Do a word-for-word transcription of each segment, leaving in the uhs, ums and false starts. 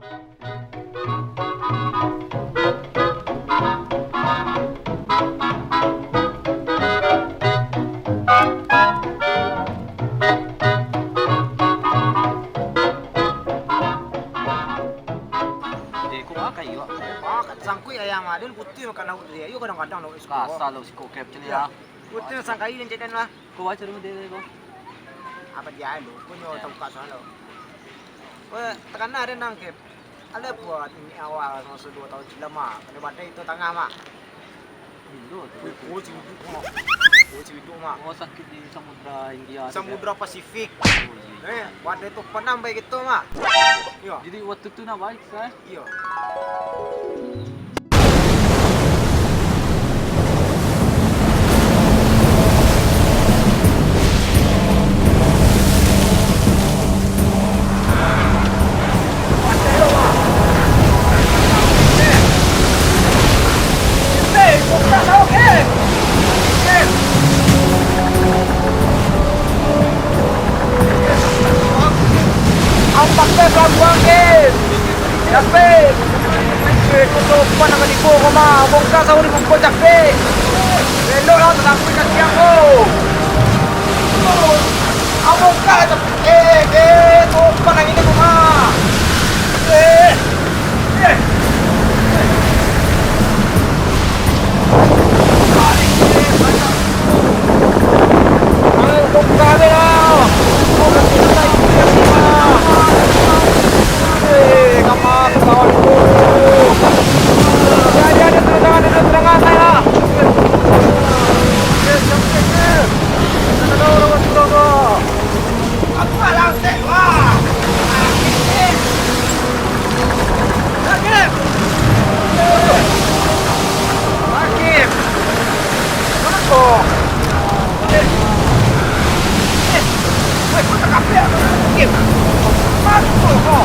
Eh, kok makan iyo? Ah, sangkuik ayam ah. Dia putih makan lauk dia. Iyo kadang-kadang lauk siko. Kasar lauk siko, Kep, cili ah. Putih sangkai dia cek lah. Kok baca dulu dia, kok? Apa dia lu? Punyo tongkat soal lo. Weh, takana dia nang, Kep. Ada buat ini awal masa dua tahun silam, mah. Kena badai itu tangah, mah. Indo tu. Wih, kuah ciwiduk, mah. Kuah ciwiduk, mah. Oh, sakit di Samudra India tu, Samudra Pasifik. Oh, iya, iya. Eh, badai tu panam baik gitu, mah. Iya. Jadi, waktu tu nak baik, saya? Iya. Ampak pelabuang, Kep. Capek. Eh, kau sopan nama di ko, kau mah. Bongkar sahur di bungkuk capek. Elok lah, tetapi kaki aku. Ah, bongkar lah, capek. Eh, eh, sopan lagi ni, kau mah. Eh, eh. Hakim! Hakim! Mano ko? Eh, eh, eh, kau tak kapek, Hakim? Mano ko?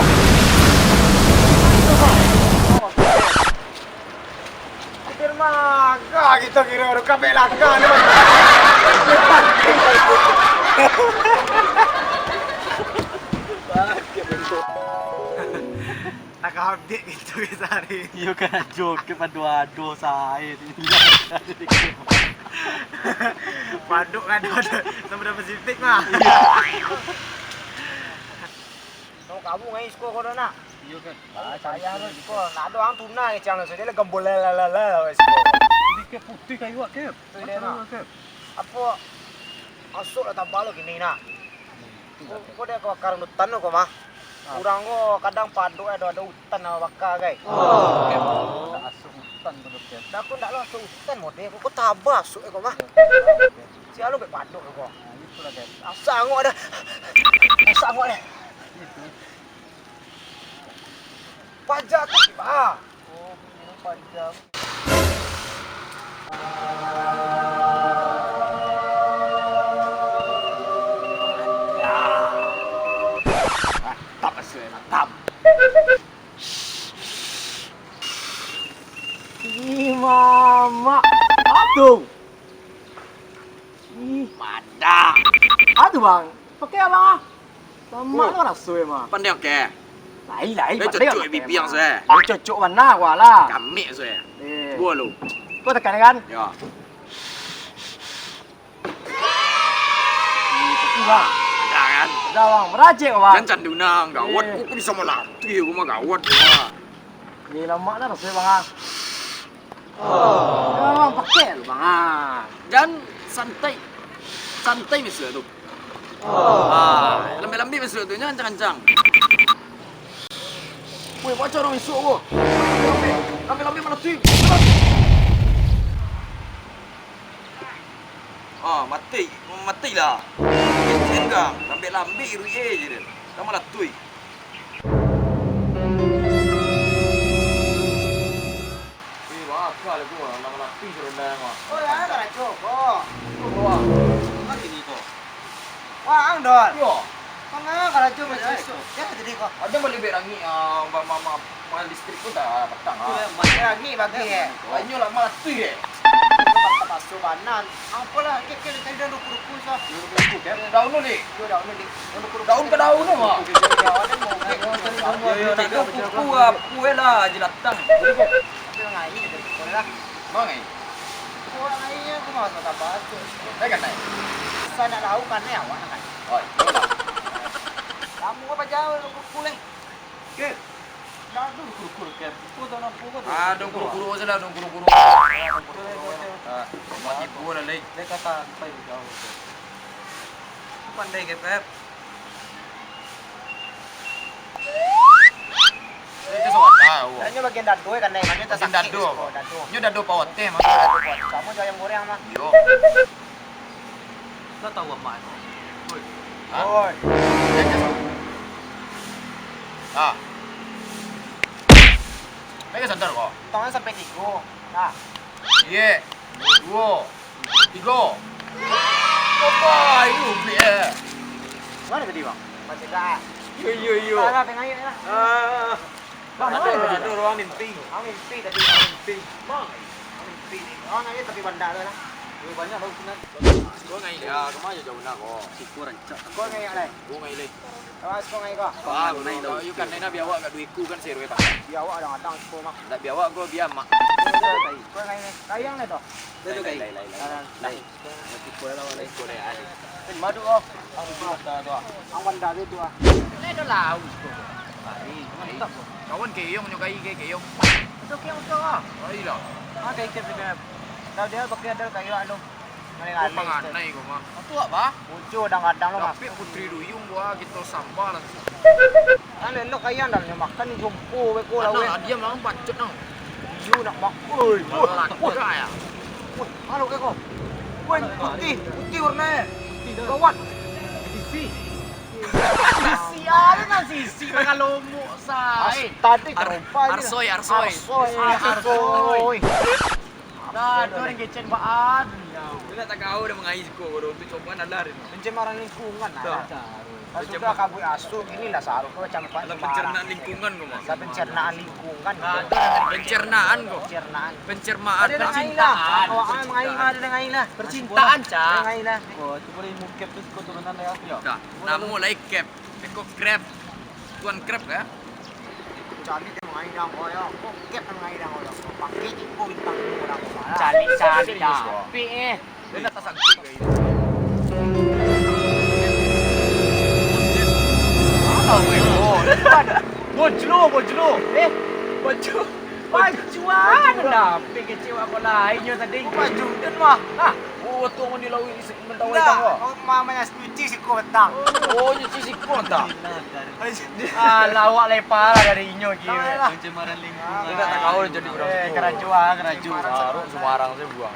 Hampir maga kito kiro, kapek laka ni. Takabik gitu ke sari. Iyo kan, joget pado ado sae. Paduk kan ado, sama dapat sipik mah. Iyo. Tau kamu ngai siko ko nak? Iyo kan. Payah lo siko. Nak ado ang tuna ke ciang lo, so dia lah gambol lah lah lah lah siko. Dikit putih kayu wak, Kep. Tu dia nak. Apo? Masuk lah tambah lo kini nah. Ko, ko dia ko karang hutan lo ko mah. Ah. Urang ko kadang paduk ado, ado hutan nan baka, gai. Oh. Dak asuak hutan tu, Kep. Dak, ko dak lo asuak hutan mode ko, ko tabah asuak ko mah. Iyo. Sia lo bek paduk ko. Nah, itulah, Kep. Asa angok dah. Asa angok dah. Itu. Pajak tu, ah. Oh, minum panjang. Mantap, Mas, mantap. Ih, mamak. Aduh. Ih. Madak. Aduh, Bang. Pakai abang ah. Lama lo raso emang. Pandai oke. Lai, lai, eh, pandai cocok oke, bibi yang emang. Saya. Eh, cocok bana gua lah. Kamik saya. Eh. Gua lu. Kau tekan kan? Ya. Ih, tapi, Bang. Ada kan? Ada, Bang. Merajek, Bang. Jangan candu nang, gawat. Eh. Kau bisa melatih, gua mah gawat, gua. Ni lamak dah raso, Bang ah. Oh. Ya, Bang, pakai lu, Bang ah. Jan santai. Santai misal tu. Oh. Ah, lambai-lambai misal tu, jangan kencang-kencang. Woi, baca orang esok ko. Lambai-lambai mana tu? Ah, mati. Mati lah. Izin kang, lambai-lambai ruik eh je dia. Sama lah tui. Eh, bakal aku, ah, nang laki si rendang, ah. Oh, ya, karajo ko. Tu, bawah. Apa gini ko? Wah, ang, Don. Yo. Manga karajo masih esok. Ya, jadi ko. Ada balik bek rangik, ah, ma, ma, ma, ma listrik pun tak patang, ah. Iya, balik rangik bagi, eh. Banyak lah, malah tu, eh. Tapaso bana. Apolah, kek, kek, cari daun ruku-ruku, sa. Ruku-ruku, kek? Daun tu, Dik. Yo, daun tu, Dik. Daun ruku-ruku. Daun ka daun tu, Mak. Yo, yo, nak ruku-ruku, apo lah, jelatang. Ambil ngai, ambil ruku lah. Bang, ngai? Kau ngai, aku mah tak tapaso. Dah kanai? Sa nak lau kanai awak nak kanai. Oi, yo lah. Kamu apa jauh ruku-ruku, leh? Kek. Dah tu kuru-kuru, Kek. Kau tahu apa kau tu? Ah, dong kuru-kuru salah, dong kuru-kuru. Ah, mati pun lah, Lek. Lek kata, sampai di jauh tu. Pandai ke, Pep? Lek ke soal tahu. Hanya bagian dado kan, Lek. Bagian dado. Oh, dado. Nyo dado pawateh, Mas. Dado pawateh. Sama jo ayam goreng, mah. Yo. Lah tahu amak ko. Woi. Hah? Woi. Jan kasar. Ah. Jan kasar ko. Tangan sampai tigo. Nah. Iye. Duo. Tigo. Apa? Iyo, beli eh. Mana tadi, Bang? Masih dah. Iyo, iyo, iyo. Salah, tengah air lah. Ah. Bang, ado, ado urang mimpi. Urang mimpi tadi. Urang mimpi. Bang, urang mimpi ni. Urang naiak tapi banda tu lah. Yo, banyak bagus sinan. Kau ngai ya, kemana jauh nak kau? Siku rancak. Kau ngai ya, Lai? Kau ngai, Lai. Awas kau ngai kau. Bang, kau, you kan nai nak biawak kat duiku kan seru ya, Pak? Biawak kadang-kadang siku mah. Ndak biawak kau biar mak. Kau ngai ni. Kayang ni tu. Lai, lai, lai, lai. Lai. Madu oh. Ang banda tu ah. Ang banda tu ah. Lai dah lau siko. Hari, mantap. Kawan keyong nyo kai ke keyong. Itu keyong tu ah. Ai lah. Ah, kai ke sudah. Dah dia pakai ada kayu anu. Ngalih-ngalih. Kau panganai kau mah. Tu apa? Muncul kadang-kadang lo mah. Tapi putri duyung gua kita sambal langsung. Kan elok ayam dah nyo makan jompo beko lah weh. Dia makan bacot nang. Iyo nak bak. Oi, wah, kaya. Wah, halo keko. Wah, putih, putih warnanya. Gawat. Sisi. Sisi ada nang sisi makan lomok sa. Eh. Tadi terompa ni. Arsoi, arsoi. Arsoi, arsoi. Dah, tu orang kecen baan. Dia nak tak kau dah mengais kau, baru tu coba nalar. Pencemaran lingkungan lah. Sudah kabut asuk, inilah saruh kau macam apa. Dalam pencernaan lingkungan kau mah. Dalam pencernaan lingkungan. Pencernaan kau. Pencernaan. Pencernaan. Ada nang lain lah. Awak ah, main mah ada nang lain lah. Percintaan, Cak. Ada nang lain lah. Oh, tu boleh mukep tu kau tu benar ya. Dah. Namo lai Kep. Eko Krep. Tuan Krep ya. Calik dia mangaidang kau ya. Kau Kep mangaidang kau ya. Pakai tipu bintang tu orang kau lah. Calik-calik tapi eh. Dia nak tasangkik kayak gitu. Alah, weh, oh, dia tu ada. Bojlo, bojlo. Eh, bojlo. Bajuan dah. Pikir cewek apa lain nyo tadi. Baju kan mah. Hah? Oh, tu orang di laut di mentawai tangga. Kau mah banyak nyuci siko petang. Oh, nyuci siko petang. Ah, lawak lepa lah dari inyo kira. Pencemaran lingkungan. Dia tak tahu jadi orang. Eh, kerajo ah, kerajo. Baru sembarang saya buang.